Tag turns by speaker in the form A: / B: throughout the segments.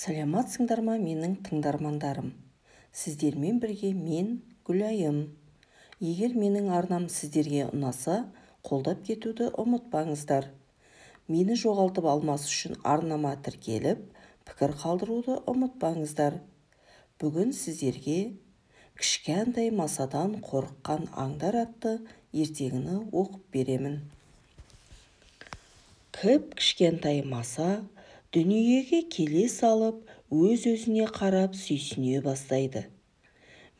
A: Саламатсыңдар ма, менің тыңдармандарым? Сіздермен бірге мен, Гүлайым. Егер менің арнам сіздерге ұнаса, қолдап кетуді ұмытпаңыздар. Мені жоғалтып алмас үшін арнама тіркеліп, пікір қалдыруды ұмытпаңыздар. Бүгін сіздерге «Кішкентай масадан қорыққан аңдар» атты ертегіні оқып беремін. Кіп-кішкентай маса дүниеге келе салып, өз-өзіне қарап сүйсіне бастайды.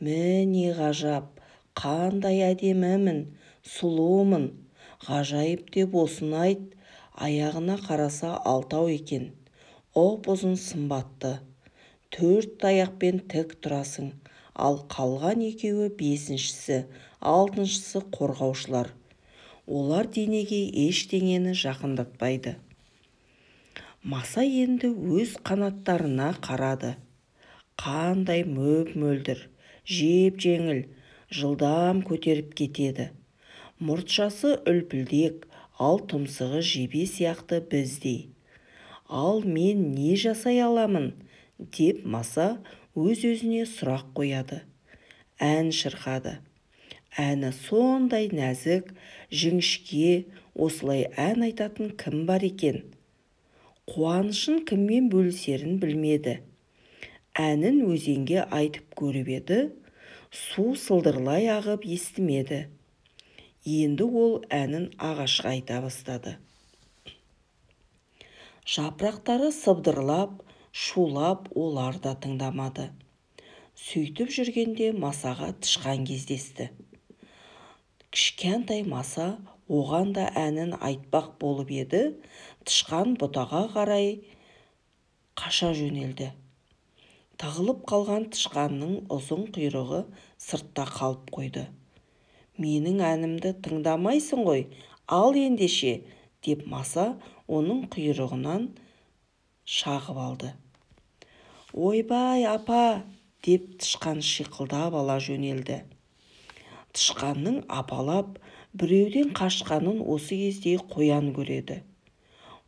A: Міне ғажап, қандай әдемімін, сұлумын, ғажайып деп осыны айт. Аяғына қараса, алтау екен, ұп-ұзын, сымбатты. Төрт аяқпен тік тұрасың, ал қалған екеуі, бесіншісі, алтыншысы қорғаушылар. Олар денеге ештеңені жақындатпайды. Маса енді өз қанаттарына қарады. Қандай мөп-мөлдір, жеп-жеңіл, жылдам көтеріп кетеді. Мұртшасы үлпілдек, ал тұмсығы жебе сияқты біздей. Ал мен не жасай аламын, деп маса өз-өзіне сұрақ қояды. Ән шырқады. Әні сондай нәзік, жіңішке, осылай ән айтатын кім бар екен? Қуанышын кіммен бөлісерін білмеді. Әнін өзенге айтып көріп еді, су сылдырлай ағып, естімеді. Енді ол әнін ағашқа айта бастады. Жапырақтары сыбдырлап, шулап, олар да тыңдамады. Сөйтіп жүргенде масаға тышқан кездесті. Кішкентай маса оған да әнін айтпақ болып еді, тышқан бұтаға қарай қаша жөнелді. Тығылып қалған тышқанның ұзын құйрығы сыртта қалып қойды. Менің әнімді тыңдамайсың ғой, ал ендеше, деп маса оның құйрығынан шағып алды. Ойбай, апа, деп тышқан шиқылдап ала жөнелді. Тышқанның апалап біреуден қашқанын осы кезде қоян көреді.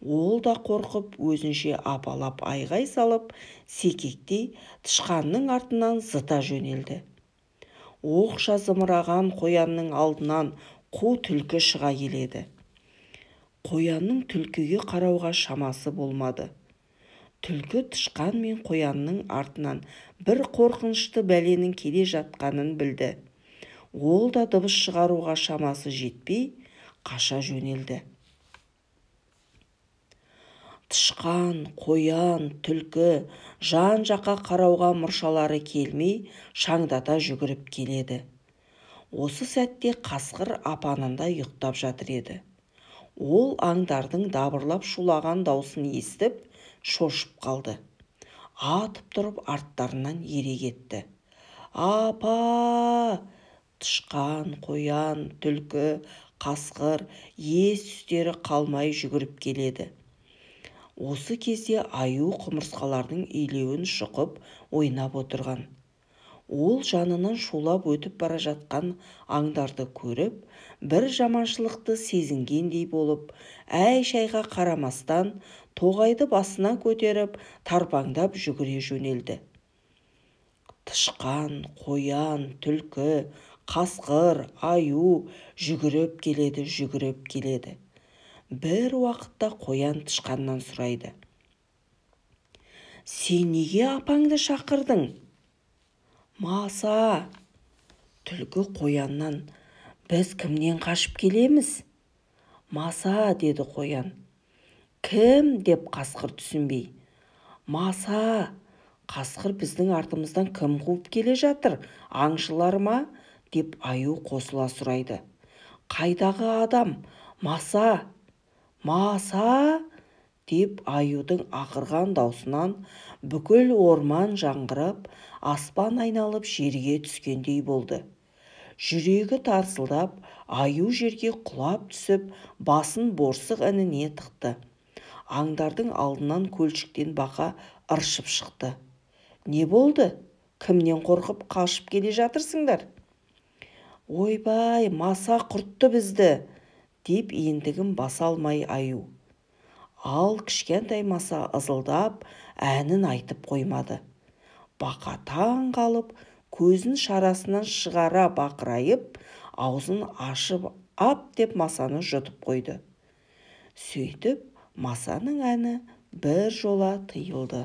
A: Ол да қорқып, өзінше апалап айғай салып, секектей тышқанның артынан зыта жөнелді. Оқша зымыраған қоянның алдынан қу түлкі шыға келеді. Қоянның түлкіге қарауға шамасы болмады. Түлкі тышқан мен қоянның артынан бір қорқынышты бәленің келе жатқанын білді. Ол да дыбыс шығаруға шамасы жетпей, қаша жөнелді. Тышқан, қоян, түлкі жан-жаққа қарауға мұршалары келмей, шаңдата жүгіріп келеді. Осы сәтте қасқыр апанында ұйықтап жатыр еді. Ол аңдардың дабырлап шулаған даусын естіп, шошып қалды. Атып тұрып арттарынан ере кетті. Апа! Тышқан, қоян, түлкі, қасқыр ес-түстері қалмай жүгіріп келеді. Осы кезде аю құмырсқалардың илеуін шұқып ойнап отырған. Ол жанынан шулап өтіп бара жатқан аңдарды көріп, бір жаманшылықты сезінгендей болып, әй-шайға қарамастан тоғайды басына көтеріп, тарпаңдап жүгіре жөнелді. Тышқан, қоян, түлкі, қасқыр, аю жүгіріп келеді, жүгіріп келеді. Бір уақытта қоян тышқаннан сұрайды: Сен неге апаңды шақырдың? Маса! Түлкі қояннан: Біз кімнен қашып келеміз? Маса, деді қоян. Кім, деп қасқыр түсінбей. Маса! Қасқыр: Біздің артымыздан кім қуып келе жатыр, аңшылар ма? деп аю қосыла сұрайды. Қайдағы адам? Маса! Маса! деп аюдың ақырған даусынан бүкіл орман жаңғырып, аспан айналып жерге түскендей болды. Жүрегі тарсылдап, аю жерге құлап түсіп, басын борсық ініне тықты. Аңдардың алдынан көлшіктен бақа ыршып шықты. Не болды? Кімнен қорқып қашып келе жатырсыңдар? Ойбай, маса құртты бізді, деп ендігін баса алмай аю. Ал кішкентай маса ызылдап әнін айтып қоймады. Бақа таң қалып, көзін шарасынан шығара бақырайып, аузын ашып ап деп масаны жұтып қойды. Сөйтіп, масаның әні бір жола тыйылды.